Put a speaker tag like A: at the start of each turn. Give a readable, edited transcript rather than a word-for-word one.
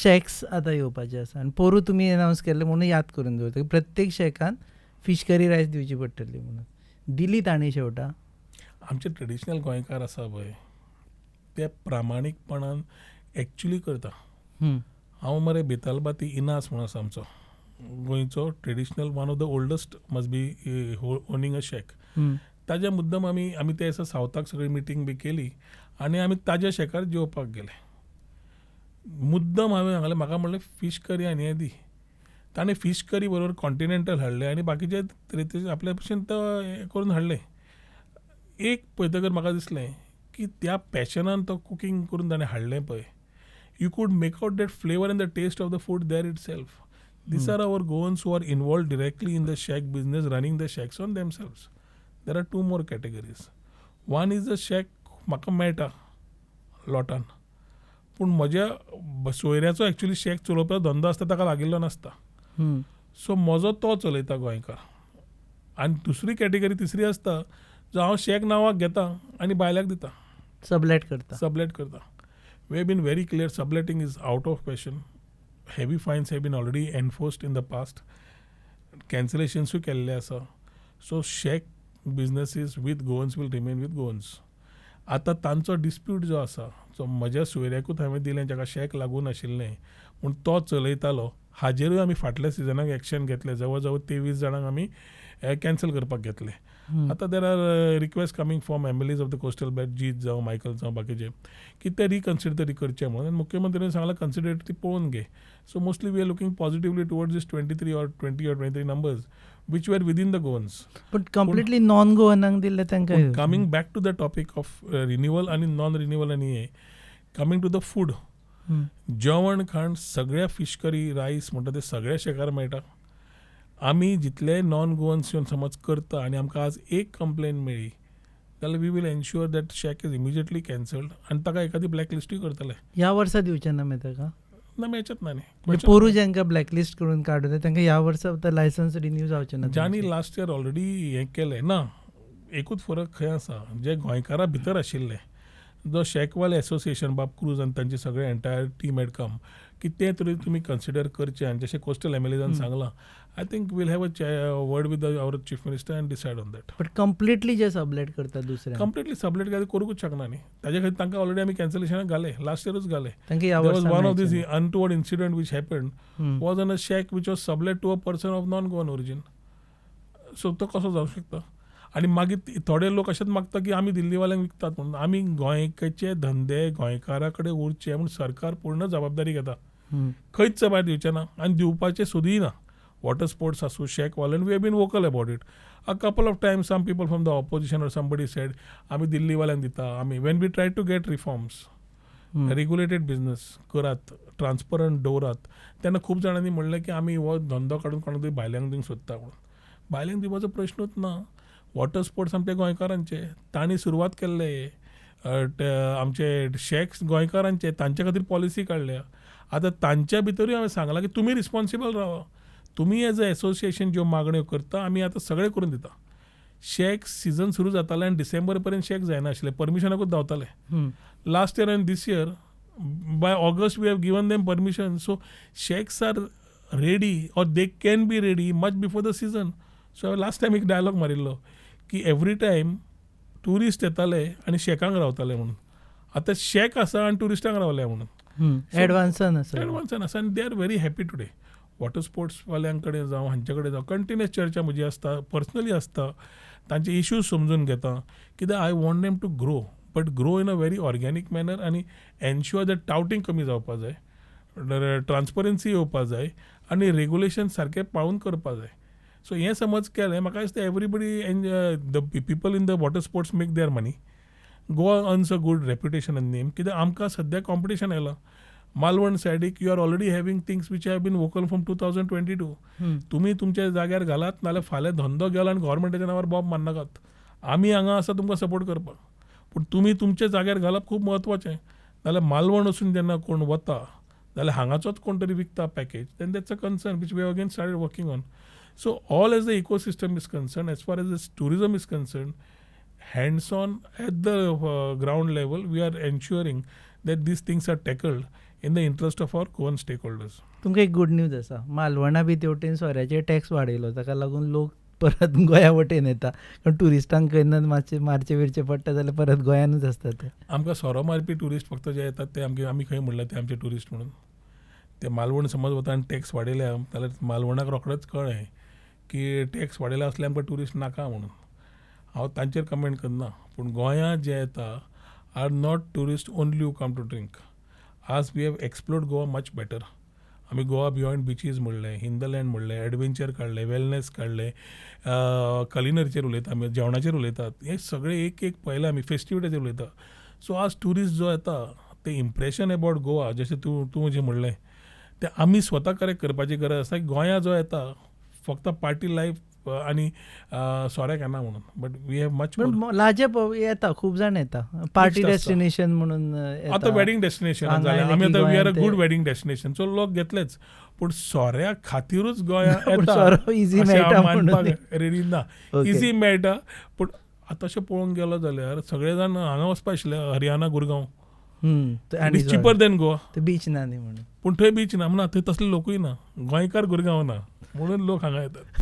A: Shacks आतां येवपाचे आसा आनी पोरूं तुमी अनावन्स केल्लें म्हणून याद करून दवरता, प्रत्येक शॅकान फीश करी रायस दिवची पडटली म्हणून. दिली तांणी शेवटा?
B: आमचे ट्रेडिशनल गोंयकार आसा पळय, ते प्रामाणीकपणान एक्चुली करता. हांव मरे बेतालबाती इनास म्हणून आसा आमचो गोंयचो traditional, one of the oldest must be owning a shack. ताज्या मुद्दम आमी आमी ते दिसा सावथाक सगळी मिटींग बी केली आनी आमी ताज्या शॅकार जेवपाक गेले. मुद्दम हांवें सांगलें, म्हाका म्हणलें फीश करी आनी हें दी. ताणें फीश करी बरोबर कॉन्टिनेंटल हाडलें आनी बाकीचे तरेचे आपल्या भशेन तो हें करून हाडलें. एक पळयतकर म्हाका दिसलें की त्या पॅशनान तो कुकींग करून ताणें हाडलें पळय, you could make out that flavour and the taste of the food there itself. These are our Goans who are involved directly in the shack business, running the shacks on themselves. There are two more categories. One is the shack म्हाका मेळटा लॉटान, पूण म्हज्या सोयऱ्याचो actually shack चलोवपाचो धंदो आसता, ताका लागिल्लो नासता. So म्हजो तो चलयता गोंयकार. आनी दुसरी कॅटेगरी तिसरी आसता, जो हांव शॅक नांवाक घेता आनी भायल्याक दिता.
A: सबलेट करता.
B: सबलेट करता. We have been very clear, subletting is out of question. Heavy fines have been already enforced in the past, कॅन्सलेशन्सूय केल्ले आसा. So shack businesses with Goans will remain with Goans. आतां तांचो dispute जो आसा, जो म्हज्या सोयऱ्याकूच हांवें दिलें, जाका शॅक लागूं नाशिल्लें पूण तो चलयतालो, हाजेरूय आमी फाटल्या सिजनाक एक्शन घेतले. जवळ जवळ 23 जाणांक आमी कॅन्सल करपाक घेतले. आतां there are request coming from MLAs of the coastal belt, जीत जावं, मायकल जावं, बाकीचे, की ते रिकन्सिडर तरी करचे म्हणून. आनी मुख्यमंत्र्यांनी सांगलां, कन्सिडर ती पळोवन घे. So mostly we are looking positively towards this 23 or 20 or 23 numbers which were within the Goans.
A: पण कंप्लिटली नॉन गोवनांक दिल्ले तांकां.
B: Coming back to the topic of renewal आनी नॉन रिन्युअल आनी हे, कमींग टू the food, जेवण खाण सगळ्या fish curry rice म्हणटा ते सगळ्या शॅकार मेळटा. आमी जितले नॉन गोवन्स येवन समज करता आनी आमकां आज एक कंप्लेन मेळ्ळी जाल्यार we will ensure that shack is immediately cancelled आनी ताका एखादी ब्लॅकलिस्टूय करतले.
A: ह्या वर्सा दिवचे ना मागीर ताका?
B: ना, मेळचेच ना न्ही.
A: म्हणजे पोरूं जांकां ब्लॅकलिस्ट करून काडून तांकां ह्या वर्सा आतां लायसन्स रिन्यू जावचें ना?
B: जांणी लास्ट इयर ऑलरेडी हें केलें ना, एकूच फरक खंय आसा, जे गोंयकारा भितर आशिल्ले, जो शॅकवाले एसोसिएशन, बाब क्रूज आनी तांचे सगळे एंटायर टीम हेड कम की ते तरी तुमी कन्सिडर करचे. आनी जशें कोस्टल एमएलएजान सांगलां, I think we'll have a word with our chief minister and decide on that.
A: But completely J sublet करता दुसऱ्या?
B: कंप्लिटली सबलेट काय करूंकूच शकना न्ही. ताजे खातीर तांकां ऑलरेडी आमी कॅन्सलेशनाक घाले, लास्ट इयरूच घाले.
A: तांकां ह्या
B: was one of this untoward incident which happened was on a shack which was sublet to a person of non Goan origin. So तो कसो जावंक शकता? आनी मागीर थोडे लोक अशेंच मागता की आमी दिल्लीवाल्यांक विकतात म्हणून. आमी गोंयचे धंदे गोंयकारा कडेन उरचे म्हूण सरकार पूर्ण जबाबदारी घेता. खंयच भायर दिवचें ना आनी दिवपाचें सुदूय ना. वॉटर स्पोर्ट्स आसूं, शॅक वाले, we have been vocal about it. A couple of times some people from the opposition or somebody said आमी दिल्लीवाल्यांक दिता आमी. When we try to get reforms, regulated business करात, ट्रान्सपरंट दवरात, तेन्ना खूब जाणांनी म्हणलें की आमी हो धंदो काडून कोणाक तरी भायल्यांक दिवंक सोदता म्हणून. भायल्यांक दिवपाचो प्रश्नूच ना. वॉटर स्पोर्ट्स आमचे गोंयकारांचे, तांणी सुरवात केल्ले. आमचे शॅक्स गोंयकारांचे, तांचे खातीर पॉलिसी काडल्या. आतां तांच्या भितरूय हांवें सांगलां की तुमी रिस्पॉन्सिबल रावा. तुमी एज अ एसोसिएशन ज्यो मागण्यो करता, आमी आतां सगळें करून दिता. शॅक सिजन सुरू जातालें आनी डिसेंबर पर्यंत शॅक जायना आशिल्लें, परमिशनाकूच धांवताले. Last year and this year by August we have given them permission. So shacks are ready or they can be ready much before the season. So last time एक dialogue मारिल्लो की एवरी टायम ट्युरिस्ट येताले आनी शॅकांक रावताले म्हणून, आतां shack आसा आनी ट्युरिस्टांक रावले म्हणून.
A: एडवान्सान आसा.
B: एडवान्सान आसा आनी they are very happy today. Water sports वाल्यां कडेन जावं, हांचे कडेन जावं, कंटिन्युअस चर्चा म्हजी आसता, पर्सनली आसता. तांचे इश्यूज समजून घेता, कित्याक I want them to grow, but grow in a very organic manner आनी एन्श्युअर that टावटींग कमी जावपा जाय, ट्रान्सपरन्सी येवपा जाय आनी रेगुलेशन सारकें पाळून करपा जाय. सो हें समज केलें, म्हाका दिसता everybody, the people in the water sports make their money, Goa earns a good reputation and name. कित्याक आमकां सद्या कॉम्पिटिशन आयलां मालवण सायडीक. You are already having things which have been vocal from 2022. तुमी तुमच्या जाग्यार घालात, नाल्यार फाल्यां धंदो गेलो आनी गव्हर्मेंटाच्या नांवार बोब मारनाकात. आमी हांगा आसा तुमकां सपोर्ट करपाक, पूण तुमी तुमच्या जाग्यार घालप खूब म्हत्वाचें. नाल्यार मालवण वचून जेन्ना कोण वता जाल्यार हांगाचोच कोण तरी विकता package, then that's a concern which we have again started working on. So all as the ecosystem is concerned, as far as this tourism is concerned, hands on at the ground level, we are ensuring that these things are tackled. in the interest of our Goan stakeholders.
A: तुमकां एक good news आसा. मालवणा बी तेवटेन सोऱ्याचेर tax वाडयलो, ताका लागून लोक परत गोंया वटेन येता, कारण ट्युरिस्टांक केन्ना मातशें मारचें बिरचें पडटा जाल्यार परत गोंयानूच आसता ते.
B: आमकां सोरो मारपी ट्युरिस्ट फक्त जे येतात ते आमगे, आमी खंय म्हणल्यार ते आमचे ट्युरिस्ट म्हणून. ते मालवण समज वता आनी टॅक्स वाडयल्या जाल्यार मालवणाक रोखडेंच कळ्ळें की टॅक्स वाडयला आसल्यार आमकां ट्युरिस्ट नाका म्हणून. हांव तांचेर कमेंट करना, पूण गोंयांत जे येता are not tourist only who come to drink. आज we have explored Goa much better. आमी गोवा बियॉन्ड बिचीज म्हणलें, हिंदलँड म्हणलें, एडवेंचर काडलें, वेलनेस काडलें, कलिनरीचेर उलयता आमी, जेवणाचेर उलयतात, हे सगळे एक एक पळयलें आमी, फेस्टिविटीचेर उलयता. सो आज ट्युरिस्ट जो येता ते इम्प्रेशन अबावट गोवा, जशें तूं जें म्हणलें तें आमी स्वता करेक्ट करपाची गरज आसा की गोंया जो येता फक्त पार्टी लायफ आनी सोऱ्याक येना म्हणून, बट we have much.
A: पण लाजेप येता, खूब जाण येता पार्टी
B: आसता.
A: डेस्टिनेशन म्हणून येता.
B: आतां वेडिंग डेस्टिनेशन
A: हांगा
B: जालें
A: आयले
B: आमी
A: की
B: आतां, we are a
A: गोंयांत
B: गुड
A: ते
B: वेडिंग डेस्टिनेशन. सो लोक घेतलेच, पूण सोऱ्या खातीरूच गोंया
A: पूण
B: येता
A: सोरो इजी
B: अशें
A: मेळटा
B: हांव
A: म्हणून.
B: मानपाक रेडी ना. इजी मेळटा, पूण आतां अशें पळोवंक गेलो जाल्यार सगळे जाण हांगा वचपा आशिल्ले, हरियाणा, गुरगांव.
A: आनी
B: It cheaper than Goa.
A: ते बीच ना न्ही म्हणून.
B: पूण थंय बीच ना म्हणून, थंय तसले लोकूय ना, गोंयकार गुरगांव ना म्हणून लोक हांगा येतात.